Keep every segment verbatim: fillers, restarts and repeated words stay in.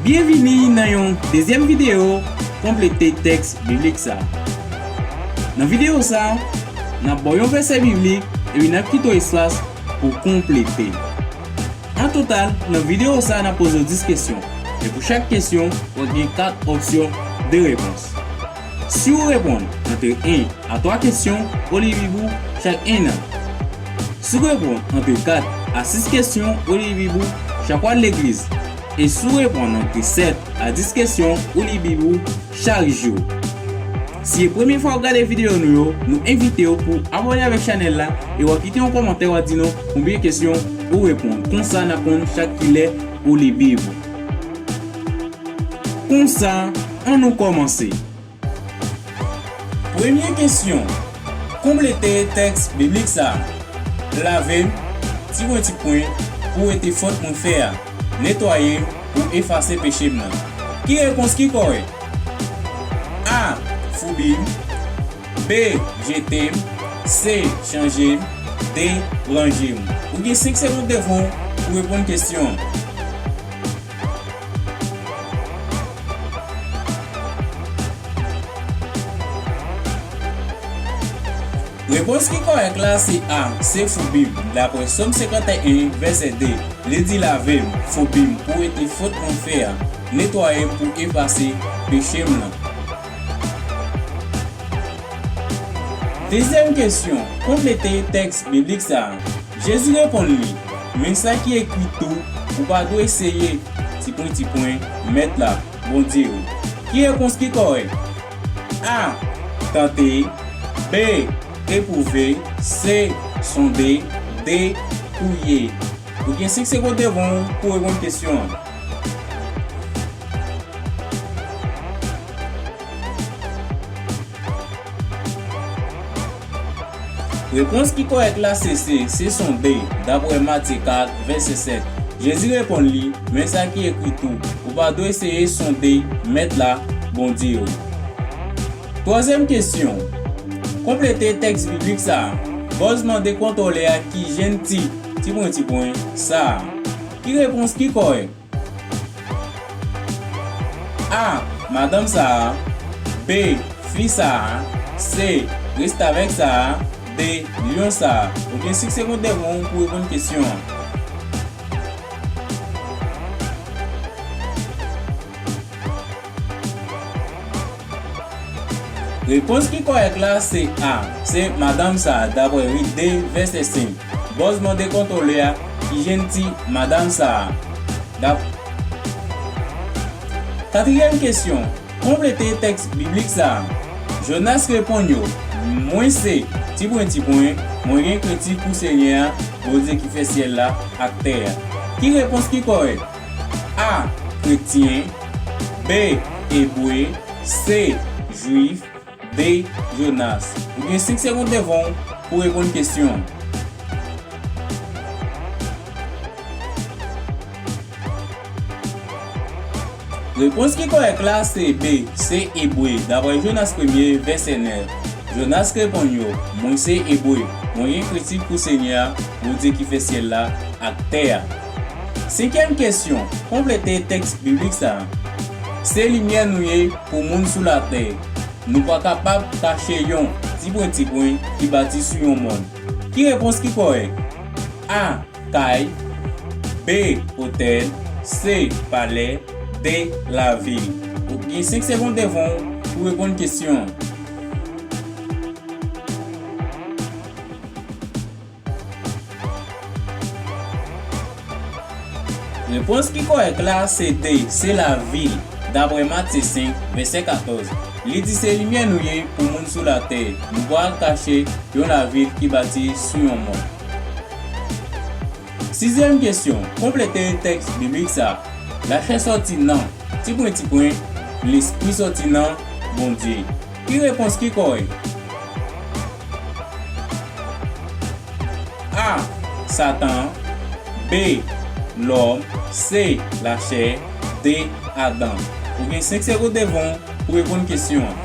Byenvini nan yon dezyèm videyo Konplete tèks biblik sa a. Nan videyo sa a, n ap ba w yon vèsè biblik epi n ap kite w espas pou w konplete. An total, nan videyo sa a, n ap poze w dis kesyon. E pou chak kesyon, w ap gen kat opsyon de repons. Si w reponn antre en a twa kesyon, w li bib ou chak en an. Si w reponn antre kat a sis kesyon, w li bib ou chak w al legliz. E si w reponn antre sèt a dis kesyon, w li bib ou chak jou. Si e premye fwa w gade videyo nou yo, nou envite w pou w abòne avèk chanèl la e w a kite yon kòmantè, w a di nou konbyen kesyon ou reponn. Konsa n a konn chak kilè ou li bib. Konsa, ann nou kòmanse. Premye kesyon. Konplete tèks biblik sa a. Lave m, ti pwen, ti pwen, pou wete fòt mwen fè a. Netwaye m pou efase peche m nan. Ki repons ki kòrèk? A. Foubi m. B. Jete m. C. Chanje m. D. Ranje m. Ou gen senk segonn devan w pou reponn kesyon an. Repons ki kòrèk la se A, se foubi m. Daprè Sòm senkanteyen, vèsè de, li di, lave m, foubi m pou wete fòt mwen fè a, netwaye m pou efase peche m nan. Dezyèm kesyon, konplete tèks biblik sa a. Jezi reponn li, men sa ki ekri tou, ou pa dwe seye, ti pwen, ti pwen, Mèt la, Bondye w. Ki repons ki kòrèk? A. Tante. B. Epwouve. C. Sonde. D. Touye. Ou gen senk segonn devan w pou w reponn kesyon an. Repons ki kòrèk la se C, se sonde, daprè Matye kat, vèsè sèt. Jezi reponn li, men sa ki ekri tou, ou pa dwe seye sonde Mèt la, Bondye w. Twazyèm kesyon. Konplete tèks biblik sa a. Bòz mande kontwòlè a ki jèn ti, ti pwen, ti pwen, sa a. Ki repons ki kòrèk? A. Madanm sa a. B. Fi sa a. C. Restavèk sa a. D. Lyon sa a. Ou gen senk segonn devan w pou w reponn kesyon an. Repons ki kòrèk la se A, se madanm sa a, daprè Rit de, vèsè senk. Bòz mande kontwòlè a ki jèn ti madanm sa a. Dap-, katriyèm kesyon, konplete tèks biblik sa a. Jonas reponn yo, mwen se, ti pwen, ti pwen, mwen gen krenti pou Senyè a, Bondye ki fè syèl la ak tè a. Ki repons ki kòrèk? A. Kretyen. B. Ebre. C. Jwif. D. Jonas. Ou gen senk segonn devan w pou w reponn kesyon an. Repons ki kòrèk la se B, se Ebre, daprè Jonas premye, vèsè nèf. Jonas reponn yo, mwen se Ebre, mwen gen krenti pou Senyè a, Bondye ki fè syèl la ak tè a. Senkyèm kesyon, konplete tèks biblik sa a. Se limyè nou ye pou moun sou latè. Nou pa kapab kache yon ti pwen, ti pwen ki bati sou yon mòn. Ki repons ki kòrèk? A, kay. B, otèl. C, palè. D, lavil. Ou gen senk segonn devan w pou reponn kesyon an. Repons ki kòrèk la se D, se lavil. Daprè Matye senk, vèsè katòz, li di se limyè nou ye pou moun sou latè. Nou pa al kache yon lavil ki bati sou yon mòn. Sizyèm kesyon, konplete tèks biblik sa a. Lachè sòti nan, ti pwen, ti pwen, lespri sòti nan Bondye. Ki repons ki kòrèk? A, Satan. B, lòm. C, lachè. D, Adan. Ou gen senk segonn devan w pou reponn kesyon an.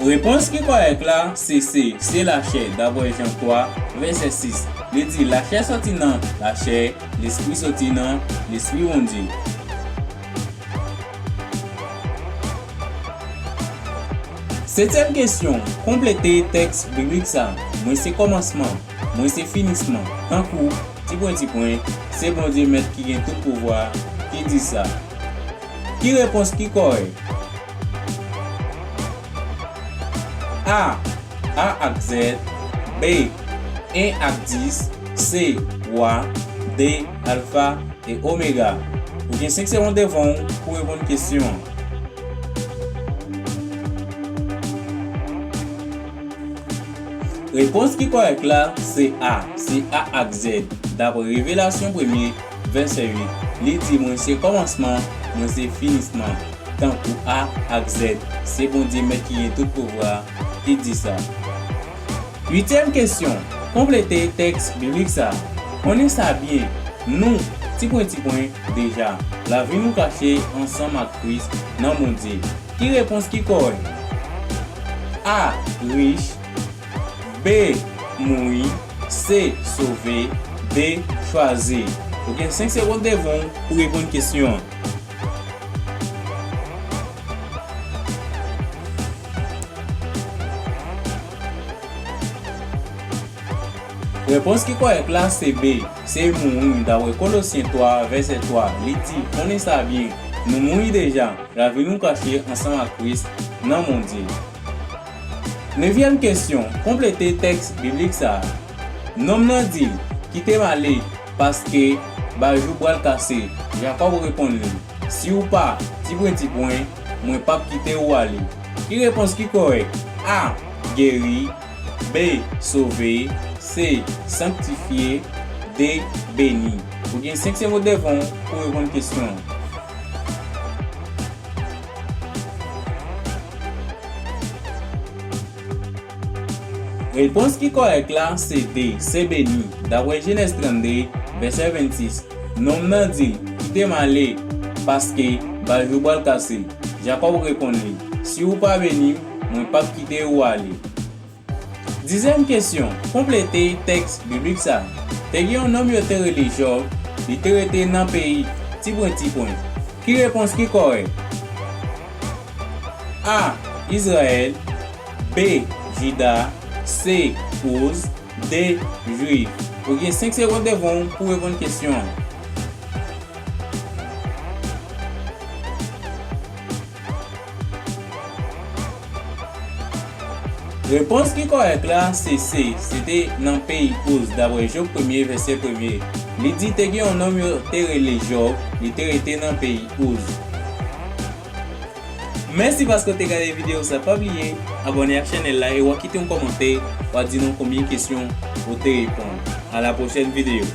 Repons ki kòrèk la se C, se lachè, dapre Jan twa, vèsè sis. Li di, lachè soti nan lachè, lespri soti nan lespri Bondye. Setyèm kesyon, konplete tèks biblik sa. Mwen se kòmansman, mwen se finisman. Tankou, ti pwen, ti pwen, se Bondye Mèt ki gen tout pouvwa ki di sa. Ki repons ki kòrèk? A, A ak Z, B, en ak dis, C, wa, D, alfa e omega. Ou gen senk segonn devan w pou reponn kesyon an. Repons ki kòrèk la se A, se A ak Z. Dapre Revelasyon premye, vèsè uit, li di, mwen se kòmansman, mwen se finisman. Tankou A ak Z, se Bondye Mèt ki gen tout pouvwa ki di sa. Uityèm kesyon, konplete tèks biblik sa. Konnen sa byen, nou, ti pwen, ti pwen, deja, lavi nou kache ansanm ak Kris nan Bondye. Ki repons ki kòrèk? A, rich, B, mouri, C, sove, D, chwazi. Ou gen senk segonn devan w pou reponn kesyon an. Repons ki kòrèk la se B, se mouri, dapre Kolosyen twa, vèsè twa. Li di, konnen sa byen, nou mouri deja, lavi nou kache ansanm ak Kris nan Bondye. Nevyèm kesyon, konplete tèks biblik sa a. Nonm nan di l, kite m ale, paske bay jou pral kase. Jakòb reponn li, si w pa, ti pwen, ti pwen, mwen p ap kite w ale. Ki repons ki kòrèk? A, geri, B, sove, C, sanktifye, D, beni. Ou gen senk segonn devan w pou reponn kesyon an. Repons ki kòrèk la se D, se beni. Dapre Jenèz trannde, vèsè vennsis, nonm nan di l, kite m ale, paske bay jou pral kase. Jakòb reponn li, si w pa beni m, mwen p ap kite w ale. Dizyèm kesyon, konplete tèks biblik sa. Te gen yon nonm yo te rele Jòb, li te rete nan peyi, ti pwen, ti pwen. Ki repons ki kòrèk? A, Izrayèl, B, Jida, C, Ouz, D, Jwif. Ou gen senk segonn devan w pou reponn kesyon an. Repons ki kòrèk la se C, se te nan peyi Ouz, dapre Jòb premye, vèsè premye. Li di te gen yon nonm yo te rele Jòb, li te rete nan peyi Ouz. Mèsi paske w te gade videyo sa. Pa bliye abòne ak chanèl la e w a kite yon kòmantè, w a di nou konbyen kesyon ou te reponn. A la pwochèn videyo.